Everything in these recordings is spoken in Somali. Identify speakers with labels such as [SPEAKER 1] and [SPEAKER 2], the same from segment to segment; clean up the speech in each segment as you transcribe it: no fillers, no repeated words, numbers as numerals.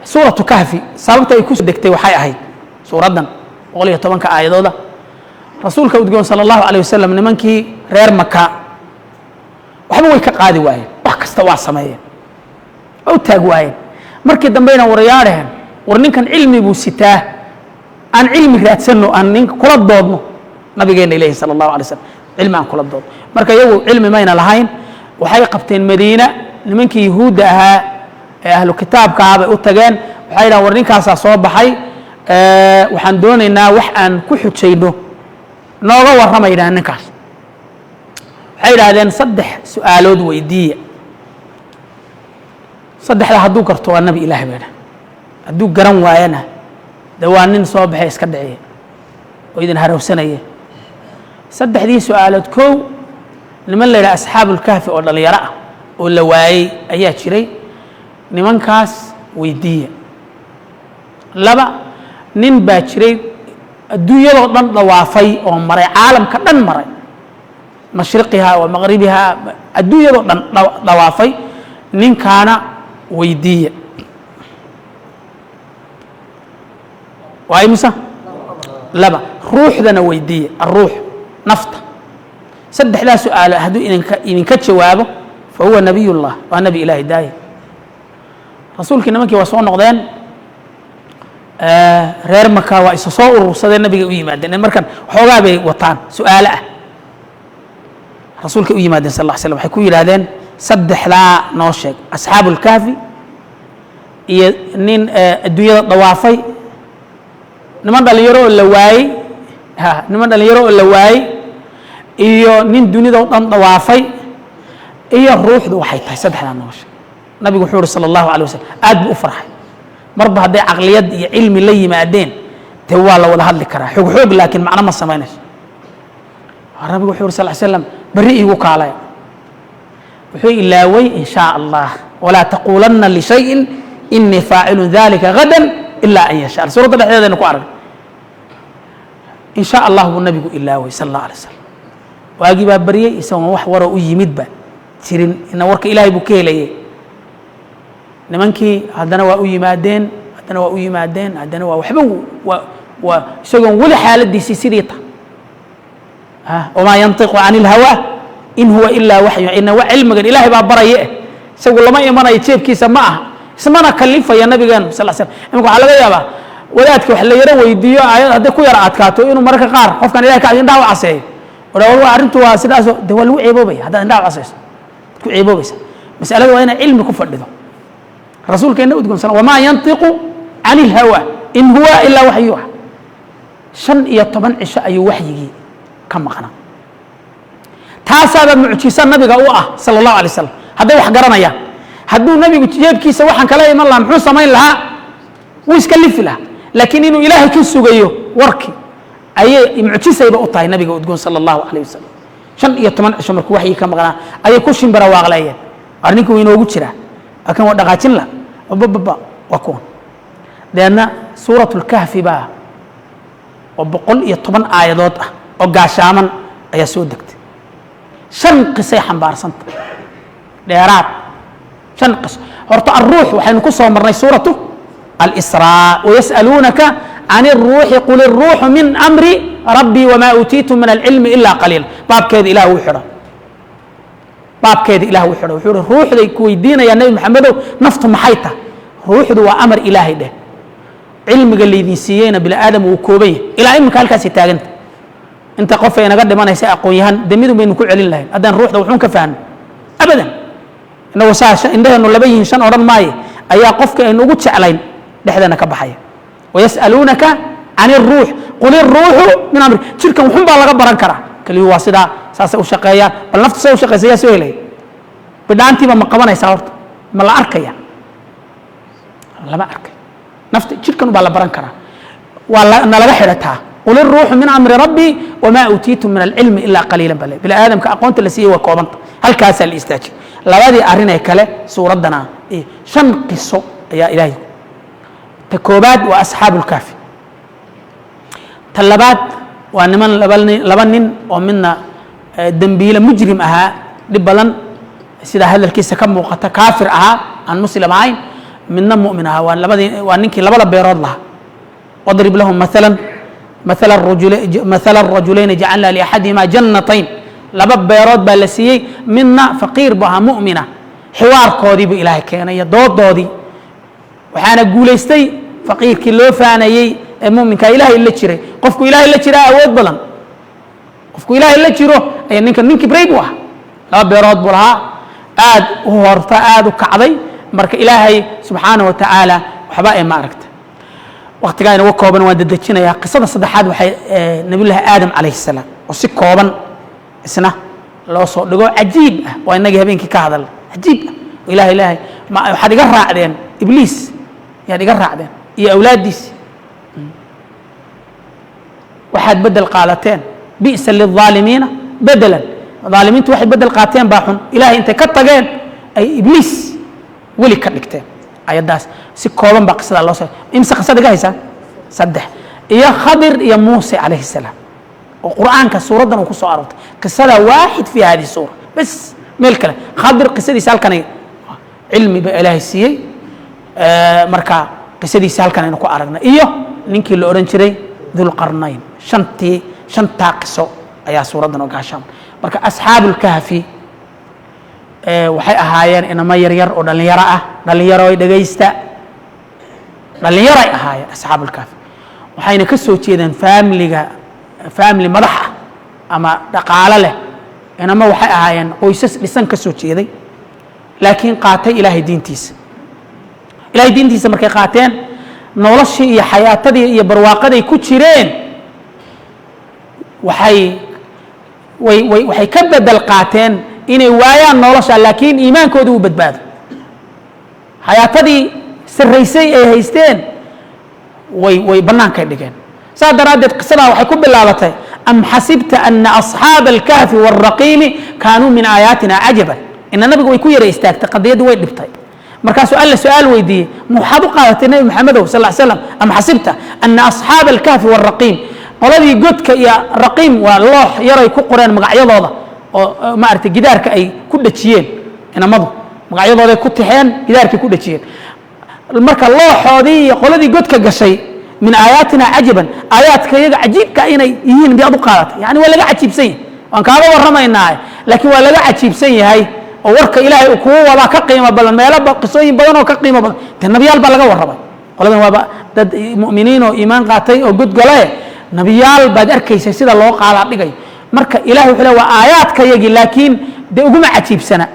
[SPEAKER 1] Suuratu Kahfi sababta ay ku degtay waxay ahayd suuraddan 110-ka aayadooda. Rasuulka udgoon sala Allahu alayh wasalam, nimankii reer Maka waxba way ka qaadi waayeen, wax kasta waa sameeyeen, waa u taag waayeen. Markii dambeyna waryaadheen, war ninkan cilmi buu sitaa, aan cilmi raadsanno, aan ninka kula doodno. Nabigeena ilahi sala Allahu alay slam cilmi aan kula doodno. Marka iyagu cilmi mayna lahayn. Waxay qabteen Madiina nimankii Yuhuudda ahaa ee ahlu kitaabka ah bay u tageen. Waxay yidhahan, war ninkaasaa soo baxay, waxaan doonaynaa wax aan ku xujayno, nooga warrama, yidhahdeen ninkaas. Waxay yidhaahdeen, saddex su-aalood weydiiya, saddexda hadduu garto waa nabi Ilaah bay dhahen, hadduu garan waayana de waa nin soo baxay iska dhiciya oo idin harowsanaya. Saddexdii su-aalood, kow, niman la yidhaha Asxaabu Lkahfi oo dhallinyaro ah oo la waayey ayaa jiray, nimankaas weydiiya. Laba, nin baa jiray adduunyadoo dhan dhawaafay oo maray, caalamka dhan maray, mashriqiha wa maqribiha, adduunyadoo dhan dhawaafay, ninkaana weydiiya. Waa imisa? Laba. Ruuxdana weydiiya, aruux, nafta. Saddexdaa su-aalo hadduu idinka jawaabo, fa huwa nabiy llah, waa nabi Ilaahi daaya. Rasuulkii nimankii waa soo noqdeen. Reer Maka waa isa soo urursadeen, nabigay u yimaadeen. Markan waxoogaa bay wataan su-aalo ah. Rasuulkay u yimaadeen sal lla slam, waxay ku yidhahdeen, saddexdaa noo sheeg: Asxaabu Lkahfi iyo nin adduunyada dawaafay, niman dhalinyaro oo la waayey, ha, niman dhalinyaro oo la waayey iyo nin dunida o dhan dawaafay, iyo ruuxdu waxay tahay. Saddexdaa noo sheeg. Nabigu wuxuu uhi sala Allahu alay wasalam, aad buu u farxay, marba hadday caqliyad iyo cilmi la yimaadeen, dee waa la wada hadli karaa. Xoog xoog laakiin macno ma samaynayso. Nabigu wuxuu uri sal slam, berri iigu kaalaya. Wuxuu ilaaway in shaa Allah, walaa taquulanna lishayin inii faacilu dalika gada ila an yasha. Suuradda dhexdeedaynu ku arag. In shaa Allah buu nabigu ilaaway sal Allah alay slam. Waagii baa baryey isagoon wax waroo u yimidba jirin. Ina warka Ilaahay buu ka helayay. Nimankii haddana waa u yimaadeen, haddana waa u yimaadeen, haddana waa waxba waa isagoon weli xaaladiisii sidii ta. Wamaa yantiqu can ilhawa in huwa ilaa waxyu. Ina cilmigan Ilaahay baa baraya eh, isagu lama imanayo, jeebkiisa ma aha, ismana kalifaya nabigeenu sal slam. Imika waxaa laga yaabaa wadaadka wax la yaro weydiiyo, aayad hadday ku yara adkaato, inuu mararka qaar qofkan Ilahay ka indhaha u caseeyo, odha war arrintu waa sidaaso. De waa lagu ceeboobaya haddaad indhaha u caseyso, waad ku ceeboobaysa. Masalada waa inay cilmi ku fadhido. Rasuulkeena udgoon sal, wamaa yantiqu can ilhawa in huwa ilaa waxyu yuuxa. 15 cisho ayuu waxyigii ka maqnaa. Taasaaba mucjiso nabiga u ah sala Allahu alay slam. Hadday wax garanayaan, hadduu nabigu jeebkiisa waxaan kala iman lahaa, muxuu samayn lahaa? Wuu iska lifi lahaa. Laakiin inuu Ilaahay ka sugayo warkii ayay mucjisayba u tahay nabiga udgoon sala Allahu alayh wasalam. 15 cisho markuu waxyigii ka maqnaa ayay ku shimbira waaqleeyeen, war ninka wuu inoogu jiraa, laakiin waa dhaqaajin la bababa, waa kuwan. Deedna Suurat Lkahfi baa oo 110 aayadood ah oo gaashaaman ayaa soo degtay. Shan qisay xambaarsanta dheeraad, shan qiso. Horta alruux waxaynu ku soo marnay Suuratu Alisraa, wayas'aluunaka can الruuxi qul الruuxu min amri rabbii wamaa uutiitum min alcilmi ilaa qaliila. Baabkeeda Ilah wuu xidha, baabkeeda Ilah wuu xidha. Wuxuu uhi, ruuxday ku weydiinayaa Nebi Maxamedow, naftu maxay tahay? Ruuxdu waa amar Ilaahay dheh, cilmiga laydin siiyeyna bini aadam wuu kooban yahay. Ilaa iminka halkaasay taaganta. Inta qof ay naga dhimanaysa aqoon-yahan demidun baynu ku celin lahayn haddaan ruuxda wuxuun ka fahno. Abadan inagoo saa indhaheenu laba yihiin, shan odhan maaye, ayaa qofka aynu ugu jeclayn dhexdeena ka baxaya. Wayas'aluunaka can iruux qul iruuxu min amri. Jirkan wuxun baa laga baran karaa, keliyuhu waa sidaa, saasay u shaqeeyaan. Bal naftu say u shaqeysa yaa soo helaya? Bidhaantiiba ma qabanaysaa? Horta ma la arkaya? Lama arkay. Nafta jirkan baa la baran karaa, waa nalaga xidhataa. Qul iruuxu min amri rabbi wamaa uutiitum min alcilmi ilaa qaliilan. Bale bini aadamka aqoonta la siiyey waa koobanta. Halkaasaa la istaajiyey. Labadii arrinee kale suuraddana shan qiso ayaa Ilaahay. Ta koobaad waa Asxaabu Lkaafi. Ta labaad waa niman laba nin, laba nin oo midna dembiile mujrim ahaa, dhib badan, sida hadalkiisa ka muuqata, kaafir ahaa, aan muslim ahayn. Midna mu'min ahaa. Waa labadii, waa ninkii labada beerood lahaa. واضرب لهم مثلا مثل الرجل مثل الرجلين جعلنا لأحدهما جنتين. Laba beerood baa la siiyey, midna faqiir buu ahaa, mu'mina. Xiwaarkoodii buu Ilaahay keenay iyo doodoodii. Waxaana guulaystay faqiirkii loo faanayey ee mu'minka Ilaahay la jiray. Qofku Ilaahay la jiraa awood badan. Qofku Ilaahay la jiro ayaa ninka nin kibray buu ahaa, laba beerood buu lahaa, aad u horta, aad u kacday. Marka Ilaahay subxaanaه wa tacaala waxba ee ma aragta. Waqtigaa inaga kooban, waan dedejinayaa. Qisada saddexaad waxay Nabiyullaahi Aadam calayhi salaam oo si kooban isna loo soo dhigo, cajiib ah. Waa inagii habeenkii ka hadal, cajiib ah. Oo ilahay, Ilaahay ma waxaad iga raacdeen Ibliis, yaad iga raacdeen iyo awlaaddiisi, waxaad bedel qaadateen. بئس للظالمين بدلا. Dhaalimiintu waxay bedel qaateen baa xun. Ilahay intay ka tageen ay Ibliis weli ka dhigteen. Ayaddaas si kooban baa qisada loo soo. Imse qisada iga haysaa? Saddex. Iyo Khadir iyo Muuse calayhi salaam oo Qur'aanka suuraddan uu ku soo aroortay, qisada واحد في هذه السورة bas, meel kale. Khadir qisadiisa halkanay cilmi ba Ilaahay siiyey. Marka qisadiisa halkan aynu ku aragnay, iyo ninkii la odhan jiray Dulqarnayn. Shantii, shantaa qiso ayaa suuraddan oo gaashaan. Marka Asxaabulkahfi waxay ahaayeen inamo yaryar oo dhallinyaro ah. Dhallinyaro dhegaysta, dhallinyaray ahaayeen Asxaabulkahfi. Waxayna ka soo jeedeen faamiliga, family madax ah ama dhaqaalo leh. Inamo waxay ahaayeen qoysas dhisan ka soo jeeday, laakiin qaatay Ilaahay diintiisa. Ilahay diintiisa markay qaateen, noloshii iyo xayaatadii iyo barwaaqaday ku jireen waxay way way waxay ka bedel qaateen inay waayaan nolosha, laakiin iimaankoodii uu badbaado. Xayaatadii sarraysay ay haysteen way bannaankay dhigeen. Saas daraaddeed qisadaa waxay ku bilaabatay: أم حسبت أن أصحاب الكهف والرقيم كانوا من آياتنا عجبا. Ina nabigu way ku yara istaagtay qadiyaddii, way dhibtay. Markaasuu Alla su-aal weydiiyey: ma waxaad u qaadatay, Nabi Maxamedow sal slam, أم حسبت أن أصحاب الكهف والرقيم, qoladii godka iyo raqiim, waa loox yaray ku qoreen magacyadooda oo maaragtay gidaarka ay ku dhejiyeen. Inamadu magacyadooday ku tixeen, gidaarkay ku dhejiyeen. Marka looxoodii iyo qoladii godka gashay, من آياتنا عجبا, aayaadka iyaga cajiibka inay yihiin miyaad u qaadatay? Yani waa laga cajiibsan yahay, waan kaaga warramaynaa, laakiin waa laga cajiibsan yahay oo warka Ilaahay uu kugu wadaa ka qiimo badan meelo, qisooyin badan oo ka qiimo badan. Dee nabiyaal baa laga warramay. Qoladan waaba dad mu'miniin oo iimaan qaatay oo god gale. Nabiyaal baad arkaysay sida loo qaadaa dhigay. Marka Ilahay wuxuu le waa aayaadka yagii, laakiin dee uguma cajiibsana.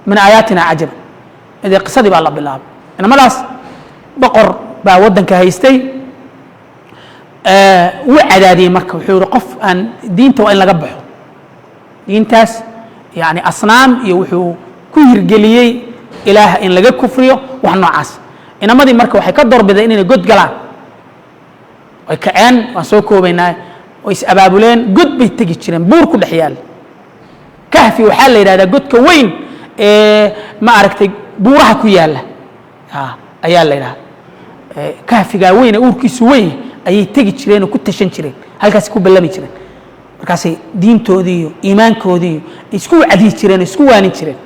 [SPEAKER 1] من آياتنا عجبا. Dee qisadii baa la bilaabay. Inamadaas boqor baa waddanka haystay, wuu cadaadiyey. Marka wuxuu yihi qof aan diinta waa in laga baxo diintaas, yani asnaam iyo wuxuu ku hirgeliyey Ilaah in laga kufriyo, wax noocaas. Inamadii marka waxay ka doorbideen inay god galaan. Way kaceen, waan soo koobaynaa, way is abaabuleen. God bay tegi jireen buur ku dhex yaal. Kahfi waxaa la yidhahdaa godka weyn ee ma aragtay buuraha ku yaalla ayaa la yidhahdaa. Kahfigaa weyn ee uurkiisu weyn ayay tegi jireen oo ku tashan jireen, halkaas ku ballami jireen. Markaasay diintoodii iyo iimaankoodii iyo isku wacdiyi jireen oo isku waanin jireen.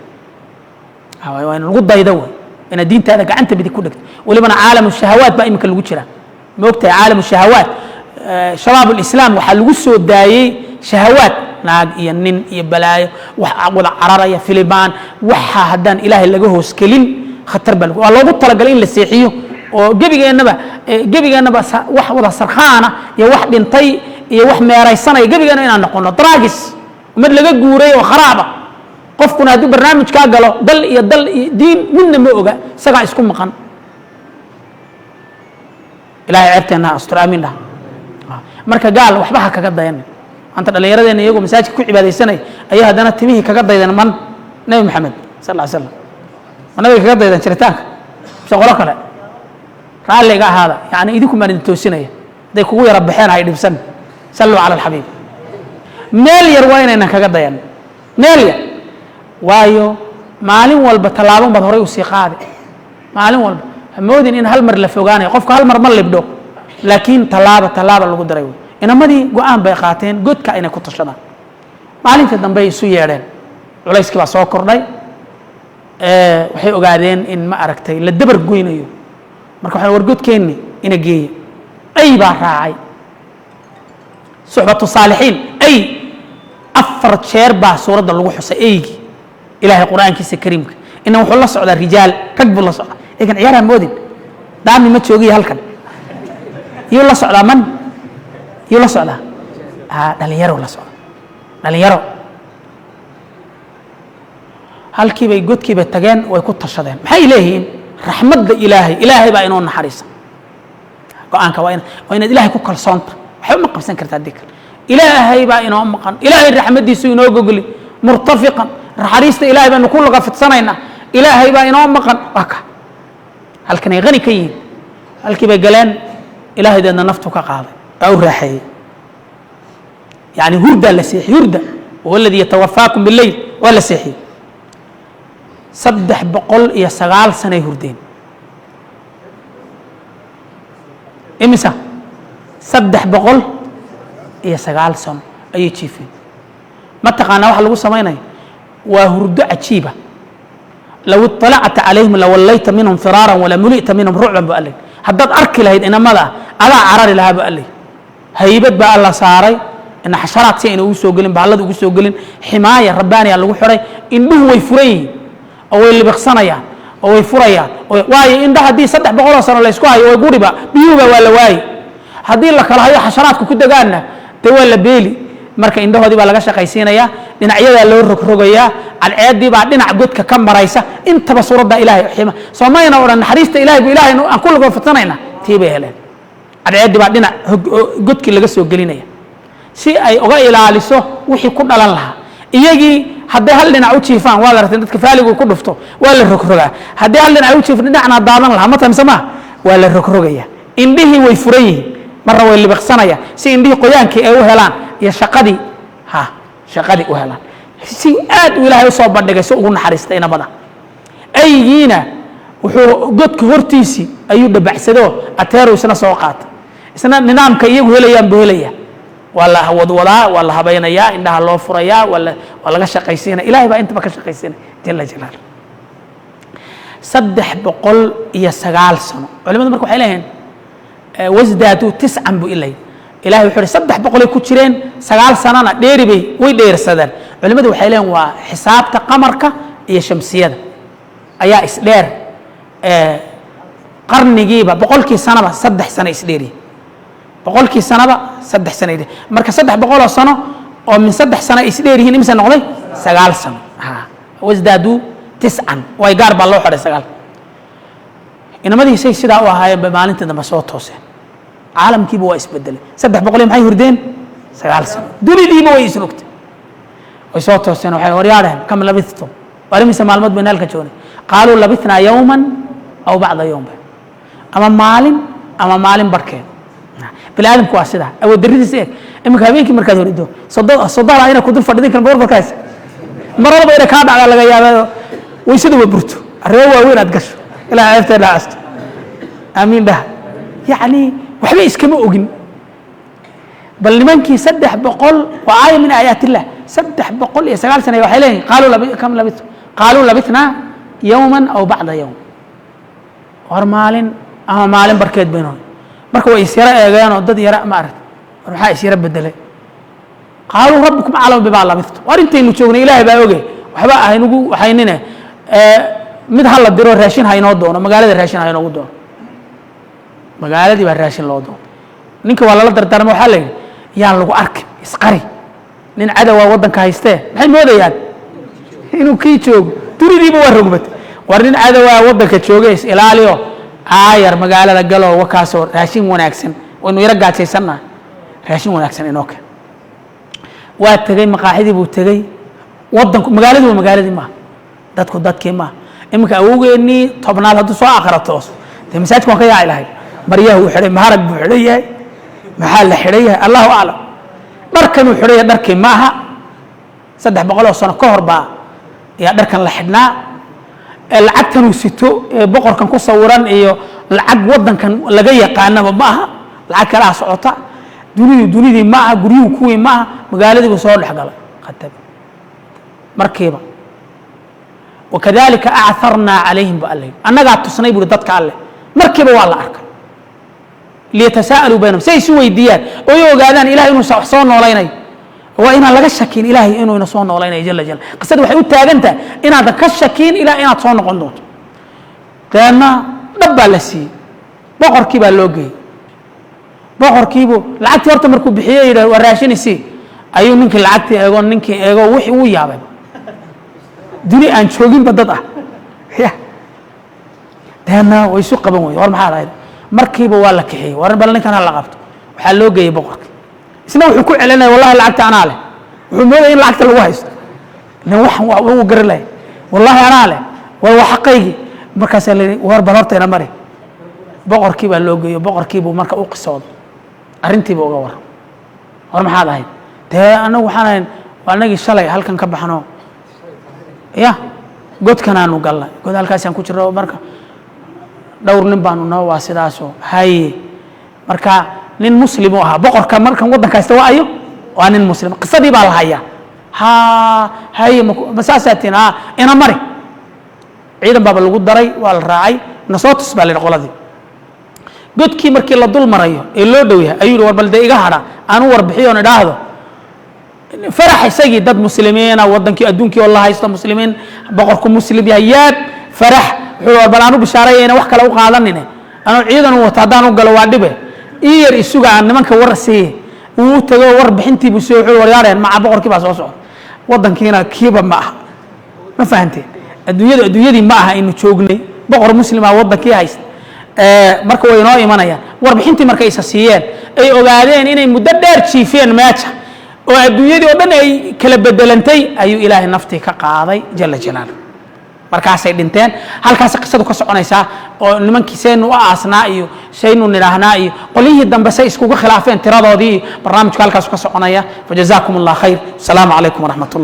[SPEAKER 1] Waa in lagu daydo wey, inaad diintaada gacanta midig ku dhegto. Welibana عالم الشهوات baa iminka lagu jiraa, ma ogtahay? عالم الشهوات, shabaab ulislaam waxaa lagu soo daayey shahawaad, naag iyo nin iyo balaayo, wax wada cararaya, filibaan. Waxa haddaan Ilaahay laga hoos kelin khatar baa waa loogu talagalay in la seexiyo oo gebigeennaba wax wada sarkhaana iyo wax dhintay iyo wax meeraysanaya gebigeenna inaan noqono, drugs, ummad laga guuray oo kharaaba. Qofkuna hadduu barnaamijkaa galo, dal iyo dal iyo diin midna ma oga, isagaa isku maqan. Ilahay ceebteenna ha asturo, amiin dhah. Marka gaal waxba ha kaga dayanin. Maanta dhallinyaradeenna iyagoo masaajidka ku cibaadaysanay ayaa haddana timihii kaga daydan. Man Nabi Maxamed sal ly slam ma nabiga kaga daydan jiritaanka mise qolo kale? Raalli iga ahaada, yani idinku maan idin toosinaya. Hadday kugu yara baxeen hay dhibsan. صلوا على الحبيب. Meel yar waa inaynan kaga dayan, meel yar. Waayo, maalin walba tallaabon baad horay usii qaadi. Maalin walba hamoodin in hal mar la fogaanayo. Qofka hal mar ma libdho, laakiin tallaaba tallaaba lagu daray wey. Inamadii go-aan bay qaateen godka inay ku tashadaan. Maalintii dambe ay isu yeedheen, culayskii baa soo kordhay. Waxay ogaadeen in ma aragtay la dabar goynayo. Marka waxaan wargodkeenni ina geeya. Ay baa raacay suxbatu saalixiin. Ay 4 jeer baa suuradda lagu xusay eygii Ilaahay qur-aankiisa kariimka. Ina wuxuu la socdaa rijaal, rag buu la socdaa. Eegan ciyaaraha moodin, daami ma joogiyo halkan. Yuu la socdaa? Man yuu la socdaa? Dhalinyaro la socda, dhalinyaro. Halkiibay godkiibay tageen, way ku tashadeen. Maxay leeyihiin? Raxmadda Ilaahay, Ilaahay baa inoo naxariisa. Go-aanka waa inaad Ilaahay ku kalsoonta. Waxba ma qabsan karta haddii kale. Ilaahay baa inoo maqan, Ilaahay raxmaddiisu inoo gogli murtafiqan. Naxariista Ilaahay baynu ku laga fidsanaynaa. Ilaahay baa inoo maqan. Waa ka halkanay qani ka yihiin. Halkii bay galeen, Ilaahay deedna naftu ka qaaday, waa u raaxeeyey. Yani hurdaa la seexiyey, hurda huwa aladii yatawafaakum bileyl, waa la seexiyey. 309 sanay hurdeen. Imisa? 309 sano ayay jiifeen. Ma taqaanaa waxa lagu samaynaya? Waa hurdo cajiiba. Low iطalacta calayhim lawallayta minhum firaara walamuli'ta minhum rucban bu allay. Haddaad arki lahayd inamada, adaa carari lahaa bu allay. Haybad baa Alla saaray, ina xasharaad si ayna ugu soo gelin, bahallada ugu soo gelin. Ximaaya rabbaaniya lagu xiray. Indhuhu way furan yihiin oo way libiqsanayaan oo way furayaan. Waayo, indha haddii 300 sano laysku hayo way guriba, biyuhuba waa la waayi. Haddii la kala hayo, xasharaadka ku degaanna dee waa la beeli. Marka indhahoodii baa laga shaqaysiinayaa, dhinacyadaa loo rogrogayaa, cadceeddii baa dhinac godka ka maraysa. Intaba suuradda Ilahay xima soo mayna odhan. Naxariista Ilahay bu Ilahay aan ku lago fidsanayna, tii bay heleen. Cadceeddii baa dhinac godkii laga soo gelinaya si ay uga ilaaliso wixii ku dhalan lahaa. Iyagii hadday hal dhinac u jiifaan, waa la aragtay dadka faaligu ku dhufto, waa la rogrogaa. Haddii hal dhinac u jiifo, dhinacna daadan lahaa ma tahay mise maa? Waa la rogrogaya. Indhihii way furan yihiin, marna way libiqsanayaan si indhihii qoyaankii ay u helaan iyo shaqadii, ha shaqadii u helaan. Si aad uu Ilaahay usoo bandhigay si ugu naxariistay inamada. Aygiina wuxuu godka hortiisii ayuu dhabacsado, ateeru isna soo qaatay. Isna nidaamka iyagu helayaan buu helaya. Waa la wadwadaa, waa la habaynayaa, indhaha loo furayaa, waa laga shaqaysiinaya. Ilahay baa intaba ka shaqaysiinaya jala jalaalu. 309 sano. Culimadu marka waxay leeyihiin wasdaaduu tiscan buu ilay. Ilahay wuxuu uhi 300-ay ku jireen, 9 sanona dheeri bay way dheersadeen. Culimadu waxay leeyihin waa xisaabta qamarka iyo shamsiyada ayaa isdheer. Qarnigiiba 100-kii sanaba 3 sano isdheeriye, 100-kii sanaba 3 sano isdheer. Marka 300-oo sano oo min 3 sano isdheer yihiin, imise noqday? 9 sano. Wasdaaduu tiscan, way gaar baa loo xidhay 9. Inamadiisay sidaa u ahaayeen bay maalintii dambe soo tooseen. Caalamkiiba waa isbedelay. 300 maxay hurdeen? 9 sano. Dunidiiba way isrogtay. Way soo tooseen, waxay waryaadheen: kam labithtum? War imise maalmood baynu halka joognay? Qaaluu labithnaa yowman aw bacda yowm, ama maalin ama maalin barhkeed. Bini aadamku waa sidaa, awood darridiisa eeg. Iminka habeenkii markaad horido, sodohda inay ku dul fadhidin karan barbarkaas, maradaba inay kaa dhacdaa laga yaabaa, waysada waa burto, arrimo waaweyn aad gasho. Ilaa ceebteena asto, aamiin dhaha. Yacni waxba iskama ogin. Bal nimankii 300 waa aaya min aayaat illah. 309 sana waxay leeyihin qaaluu kam labithtum? Qaaluu labithnaa yowman aw bacda yowm. War maalin ama maalin barkeed baynu. Marka way isyaro eegeenoo dad yara ma aragta. War maxaa isyaro bedelay? Qaaluu rabbukum aclamu bimaa labithtum. War intaynu joognay Ilaahay baa oge, waxba ahaynugu waxaynine. Mid ha la diro, raashin ha inoo doono magaalada, raashin ha inoogu doono. Magaaladii baa raashin loo doono. Ninka waa lala dardaarma, waxaa la yidhi yaan lagu arkin, isqari, nin cadowaa waddanka haystee. Maxay moodayaan? Inuu kii joogo. Dunidiiba waa rogbatay. War nin cadowaa waddanka jooge, is ilaaliyo, aayar magaalada galoo, wakaasoo raashin wanaagsan, waynu yaro gaajaysannaha, raashin wanaagsan inoo keen. Waa tegey, maqaaxidii buu tegey. Wadanku magaaladii waa magaaladii maaha, dadku dadkii maaha. Iminka awowgeennii tobnaad hadduu soo aqra tooso, dee masaajidka waan ka yaaci lahay. Maryaha uu xidhay, maharag buu xidhan yahay, maxaa la xidhan yahay? Allahu aclam. Dharkanuu xidhan yahay dharkii ma aha. 300-oo sano ka hor baa ayaa dharkan la xidhnaa. Lacagtanuu sito ee boqorkan ku sawiran iyo lacag waddankan laga yaqaanaba ma aha, lacag kalaa socota. Dunidu dunidii ma aha, guryuhu kuwii ma aha. Magaaladii buu soo dhex galay khatab markiiba. Wakadalika acarnaa calayhim bu alle, annagaa tusnay buuri dadka alle. Markiiba waa la arkay. Liyatasaa'aluu baynahum, si ay isu weydiiyaan oo ay ogaadaan Ilahay inuu wax soo noolaynayo. Waa inaan laga shakin Ilaahay inuu ina soo noolaynayo, jala jala. Qisada waxay u taagan tahay inaadan ka shakin Ilahay inaad soo noqon doonto. Deedna dhab baa la siiyey, boqorkii baa loo geeyey. Boqorkiibuu lacagtii horta markuu bixiyey yidhah, "Waa raashin isii." Ayuu ninkii lacagtii eego, ninkii eego, wixii uu yaabay, duni aan jooginba dad ah ya. Deedna way isu qaban weye, "War maxaad ahayd?" Markiiba waa la kaxeeyey. "War bal ninkan ha la qabto." Waxaa loo geeyey boqorkii. Isna wuxuu ku celinaya, "Wallahi lacagta anaa leh." Wuxuu moodaya in lacagta lagu haysto ilan waxan waa uu garan lahay. "Wallahi anaa leh, war waa xaqaygii." Markaasaa la yidhi, "War bal horta ina mari." Boqorkii baa loo geeyo. Boqorkii buu marka u qisooday, arrintiiba uga warram. "War maxaad ahayd?" "Dee anagu waxaan ahayn, waa anagii shalay halkan ka baxno ya, godkanaanu galnay, god halkaasaan ku jirno, marka dhowr nin baanu noo, waa sidaasoo." Haye, marka nin muslim uu ahaa boqorka markan waddanka haysta, waa ayo, waa nin muslim. Qisadii baa la hayaa. Ha, haye, ma saasaa tihin? Ha, ina mari. Ciidan baaba lagu daray, waa la raacay. "Na soo tus," baa la yidhi qoladii. Godkii markii la dul marayo ee loo dhow yahay ayuu yihi, "War bal dee iga hadha aan u warbixiyo on idhaahdo." Farax isagii, dad muslimiina waddankii adduunkii oo la haysto, muslimiin, boqorku muslim yahay, yaab, farax. Wuxuu, "War bal aan u bishaarayayna, wax kale u qaadanine, anuu ciidan u wato haddaan u galo waa dhibe, ii yar isuga aan nimanka war siiye." Uu u tago, warbixintii buu siiye. Wuxuu, "Waryaareen, maca boqorkii baa soo socda, waddankiina kiiba ma aha." Ma fahanteen? Adduunyadu adduunyadii ma aha aynu joognay, boqor muslima waddankii haysta. Marka way inoo imanayaan. Warbixintii markay isa siiyeen, ay ogaadeen inay muddo dheer jiifeen meesha oo adduunyadii oo dhan ay kala bedelantay, ayuu Ilaahay naftii ka qaaday, jala jalaalu. Markaasay dhinteen. Halkaas qisadu ka soconaysaa oo nimankii saynu u aasnaa iyo saynu nidhaahnaa iyo qolyihii dambe say iskugu khilaafeen tiradoodii, barnaamijku halkaasu ka soconaya. Fajazaakum Allah khayr. Asalaamu calaykum waraxmat ullah.